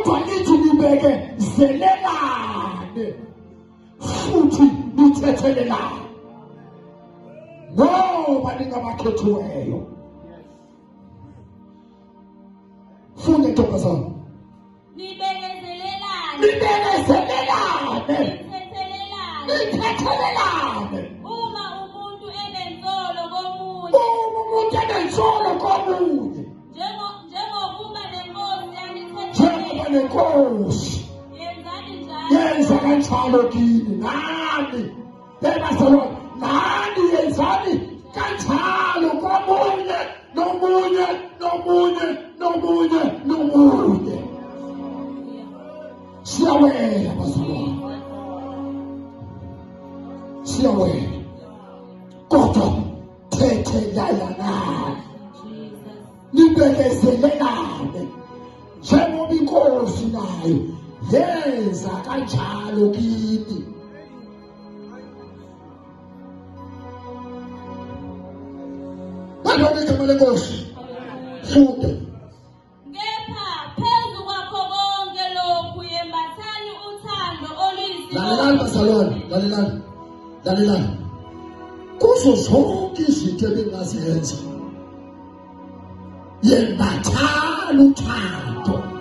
Kodwa lithi nibekezelelane futhi nithethelelane ngoba ningabakhethiweyo. Funda ntombazane. Nibekezelelane. Nibekezelelane. Nithethelelane. Nithethelelane. Uma umuntu enensolo komunye. Uma umuntu enensolo komunye. Njengokuba nenkosi yanithethelele. Njengoba nenkosi. Yenzani njalo. Yenza kanjalo kini nani. Bebazalwane nani yenzani kanjalo komunye nomunye nomunye nomunye nomunye. Siyawela bazalwane. Siyawela. Kodwa thethelayanani. Nibekezelelane njengoba inkosi nayo yenza kanjalo kini. Malibongwe igama lenkosi. Funde. Kepha phezu kwakho konke lokhu yembathani uthando oluyisibopho. Lalelani bazalwane, lalelani. Lalelani. Kuzo zonke izinto ebingazenza. Yembathani uthando.